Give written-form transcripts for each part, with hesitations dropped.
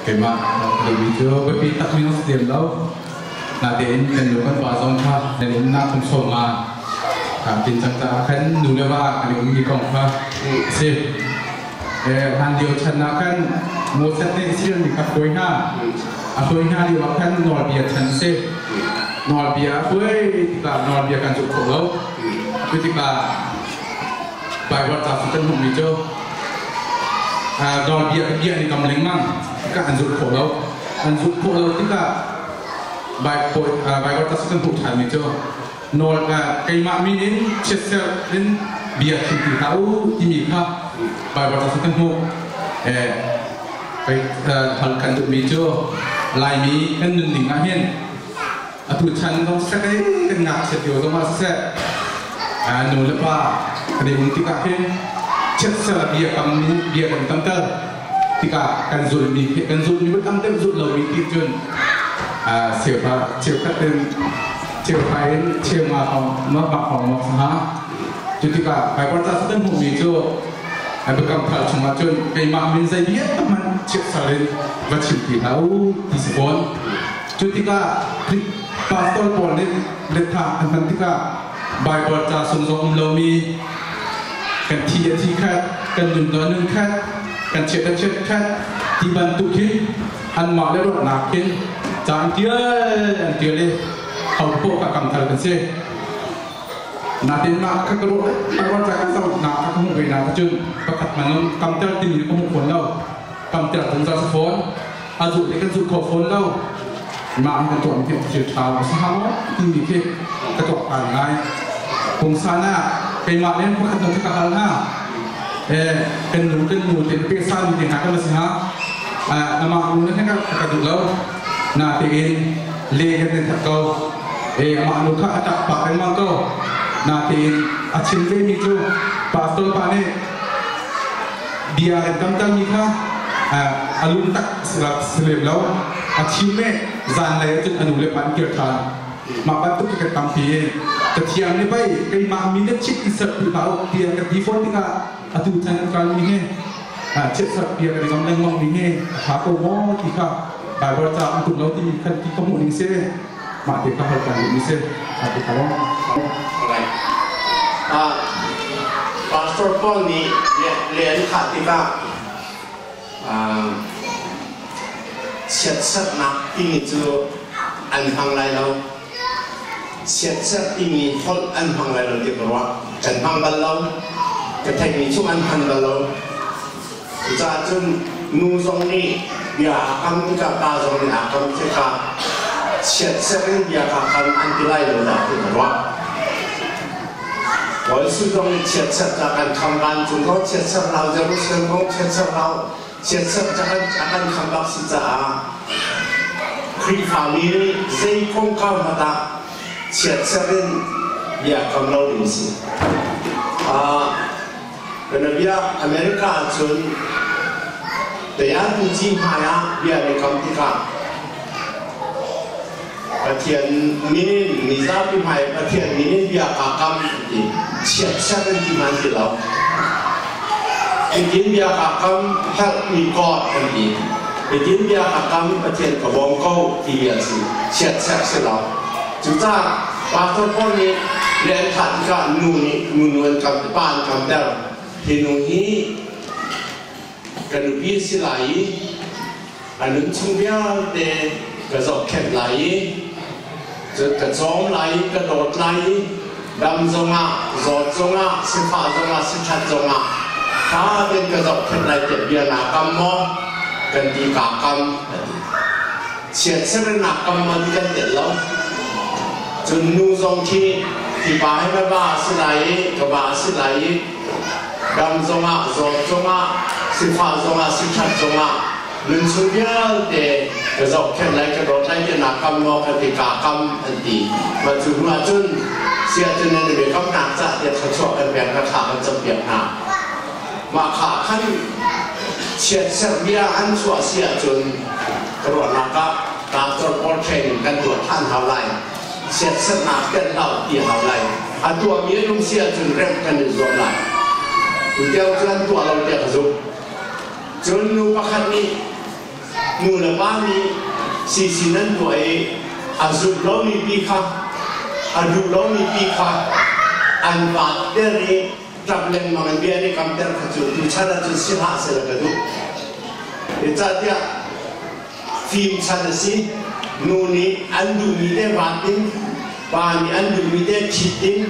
Keimah ka duhmi cu biapi takmi zong si lem lo. Natein kan nu kan pa zong kha nan umnak kum sawm ah tin cang caah khan nu le va kan i ummi kong kha a si. Hlan lio chan ah khan Moses nih Israel mi kha hruai hna. A hruai hna lio ah khan nawlbia chan a si. Nawlbia a hruai tikah nawlbia kan zulh khawh lo. Cu tikah Baibal ca cu kan hmuhmi cu nawlbia bia nih kam lengmang tikah an zulh khawh lo. An zulh khawh lo tikah Baibal ca cu kan hmuh ṭhanmi cu nawl keimah min in chiatserh in bia chim ti hlah u timi kha Baibal ca cu kan hmuh. Hal kan duhmi cu Laimi kan nunning ah hin atu chan zong siseh kan ngakchiat lio zong ah siseh nu le pa kan i um tikah hin chiatser bia kam bia kan tamter tikah kan zulmi kan zulmi tam deuh zulh lomi ti cun cheuhra cheukhat in cheuhra in cheunga hrawng ma bak hrawng ma ha cu tikah Bible ca kan hmuhmi cu biakam thar chungah cun keimah min zei bia hmanh chiatser in va chim ti hlah u ti si fawn. Cu tikah pastor pawl nih letha an hman tikah Bible ca sung zong um lomi kan thi a thi khat, kan nun a nun khat, kan chiat a chiat khat ti bantuk hin anmah le ruahnak hin ca an tial an tial i ho poh ka kam thar kan si. Natin mah ka ka ruah ka ruah ca kan zoh nak ka hmuh ve nak cun pakhat man kamter timi ka hmuh fawn lo. Kamter zungzal si fawn. A zulh le kan zulh kho fawn lo. Mah kan tuah mi thil ṭha a si hnga maw timi khi ka tuak kaan ngai. Pungsan ah keimah le pakhat nu ka hal hna. Kan nu kan nu te pe sa mi te hna kan si hnga. Amah nu na ka ka duh lo. Natein le kan nan that ko. Amah nu kha a ṭap pah lengmang ko. Natein a chim ve mi cu pastor pa nih bia kan tamtermi kha a lung tak si lem lo. A chim e zanlei ahcun a nu le pa an kir ṭhan. Mah bantuk hi kan tampi i Cathiang nih pei keimah mi na chit i serh ti hlah u tiah kan ti fawn tikah atu chan kan kalmi hi chiatserh bia kan i ngam lengmang mi hi a ṭha ko maw ti kha Baibal ca an tum lo timi khan ti ka hmuh ning si. Mah te kha hal kan duhmi si. A ti kha Alright. Pastor Paul nih le an khah tikah chiatserhnak timi cu an hmang lai lo. Chiatserh timi holh an hmang lai lo ti ka ruah. Kan hmang bal lo. Ka theihmi chung an hman bal lo. Cucaah cun nu zong nih bia aa kam tikah pa zong nih aa kam tikah chiatserh in bia kaa kam an ti lai lo dah ti ka ruah. Bawi Jesuh zong nih chiatserh ca kan kham vancung kong chiatserh hau, Jerusalem kong chiatserh hau, chiatserh ca kan a kan kham bak si caah Khrihfami nih zei kongkau hmanh ah chiatserh in bia kam lo ding si. Bianabia America ahcun Tayantuci hmai ah bia an i kam tikah Pathian min in mizapi hmai Pathian min in bia kaa kam an ti. Chiatserh an ti hman ti lo. Hitin bia kaa kam help me God an ti. Hitin bia kaa kam Pathian ka bawm ko ti bia si. Chiatserh si lo. Cucaah Pastor pawl nih le an thah tikah nu nih nu an kam pa an kamter. Hi nu hi ka nupi a si lai i a nun chung vialte ka zohkhenh lai i cun ka cawm lai i ka dawt lai i dam zongah zawt zongah sifah zongah sithat zongah ṭha tein ka zohkhenh lai tiah bia naa kam maw kan ti kaa kam a ti. Chiatser in aa kam maw ti kan telh lo. Cun nu zong khi hi pa hi na va a si lai i ka va a si lai i dam zongah zawt zongah sifah zongah sithat zongah nunchung vialte ka zohkhenh lai ka dawt lai ti naa kam maw ka ti kaa kam an ti. Mah cu hnu ah cun sia cun nan i biakamnak cah tiah thluachuah kan pek hna thla kan campiak hna. Mah kha khan chiatserh bia an chuah si ahcun ka ruahnak ah pastor pawl training kan tuah ṭhan hau lai. Chiatserhnak kan hlau ti hau lai. A tuahmi an um si ahcun remh kan i zuam lai. Tutio cu an tuah lo tiah ka zumh. Cun nu pakhat nih Nu le pa nih CC nan tuah i a zumh lomi pi kha, a duh lomi pi kha an vaat ter i ṭap lengmang in bia an i kamter kha cu tuchan ahcun si hlah seh ka duh. Zeicahtiah fim chan a si. Nu nih an duhmi te vaat ding, pa nih an duhmi te ṭhit ding,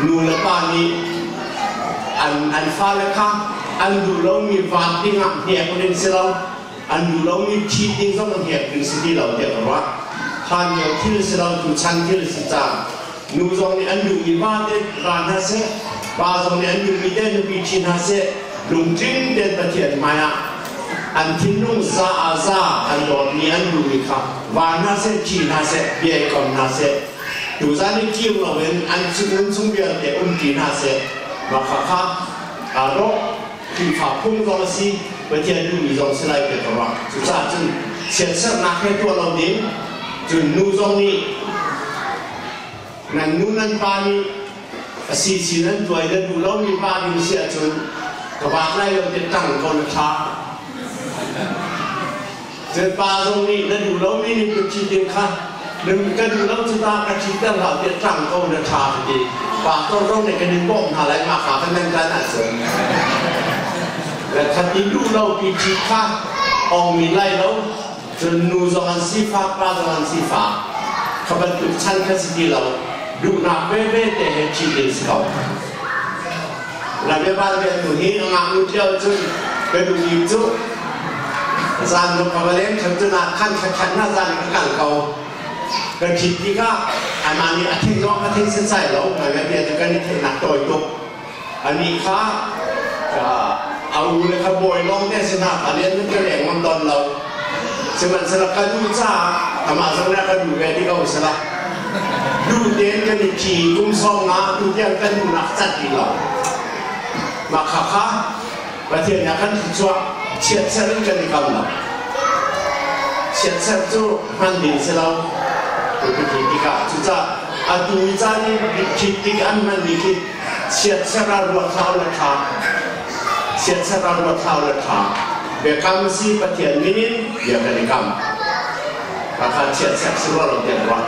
nu le pa nih an fale kha an duh lomi vaat ding ah hnek ding si lo, an duh lomi ṭhit ding zong hnek ding si ti lo tiah ka ruah. Hlan lio thil si lo, tuchan thil si cang. Nu zong nih an duhmi va te ra hna seh, pa zong nih an duhmi te nupi ṭhi hna seh, lungtling tein Pathian hmaiah an thinlung za ah za an dawtmi an duhmi kha va hna seh, ṭhi hna seh, bia i kom hna seh. Tuzan i kir loin an nun chung vialte umṭi hna seh. Mah khakha aa dawh. Khrihfa phung zong a si, Pathian duhmi zong si lai tiah ka ruah. Cucaah cun chiatserhnak he tuah lo ding, cun nu zong nih nan nu nan pa nih a si si nan tuai na duh lomi pa ding si ahcun ka vaak lai lo ti ṭang ko na ṭha. Cun pa zong nih na duh lomi nih kut ṭhi ding kha ka duh lo cu ta ka ṭhiter hlah tiah ṭang ko na ṭha ka ti. Pastor zong nih kan in bawmh hna lai mah kha kan nan kan ahcun. Le khat i duh lo pi ṭhi kha ong mi lai lo cun nu zong an sifak pa zong an sifak kha bantuk chan kha si ti lo duhnak veve te he ṭhi ding si ko. La bia bal bia tu hi a ngaknu ṭio cun ka duh bik cu zan nu ka va leng ṭhan cu nak khan thla khat na zan ka kal ko ka ṭhit tikah amah nih a theih zong ka thei setsai lo ngai ngai bia cu kan i theihnak tawi tuk anih kha a u le kha bawi lawng te si hna kha lian ka leng ngam don lo sihmanhsehlaw ka duh caah amah zong nih a ka duh ve ti ko sila duh tein kan i ṭhi kum sawm nga tu tiang kan duhnak cat ti lo mah kha kha Pathian nih a kan thluachuah chiatserh in kan i kam lo chiatserh cu hman ding si lo ti tikah cucaah atu i caan i ṭhit tik an hmanmi khi chiatserh ah ruat hlah u la ṭha chiatserh ah ruat hlah u la ṭha biakam si Pathian min in bia kan i kam. Khakha chiatserh si rua lo tiah ruah.